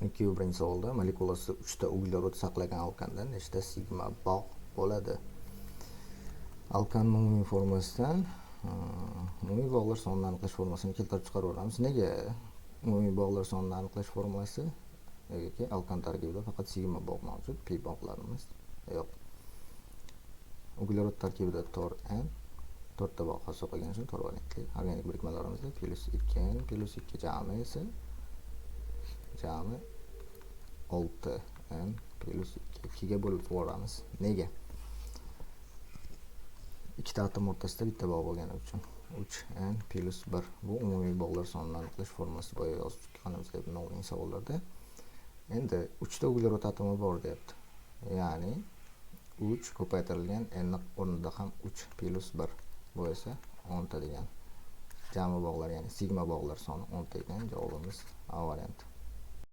12-savolda molekulasida 3 ta uglerod saqlagan alkanda nechta sigma bog' bo'ladi? Alkanni umumiy formasidan umumiy bog'lar sonini aniqlash formulasini keltirib chiqaraveramiz. Nega umumiy bog'lar sonini aniqlash formulasi? Negaki alkan tarkibida faqat sigma bog' mavjud, pi bog'larimiz yo'q. Uglerod tarkibida 4 n, to'rtta bog' hosil qilgani uchun 4 valentli organik birikmalarimizda plyus 2 n plyus 2, jami esa jami 6 n plyus 2. 2 ga bo'lib yuboramiz. Nega? Ikkita atom o'rtasida bitta bog' bo'lgani uchun. 3 n plyus 1, bu umumiy bog'lar sonini aniqlash formulasi, boya yozib chiqqanimizdek bundan oldingi savollarda. Endi 3 ta uglerod atomi bor deyapti, ya'ni 3 ko'paytirilgan n o'rnida ham 3 plyus 1, bu esa 10 ta degan. Jami bog'lar, ya'ni sigma bog'lar soni 10 ta ekan. Javobimiz A varianti.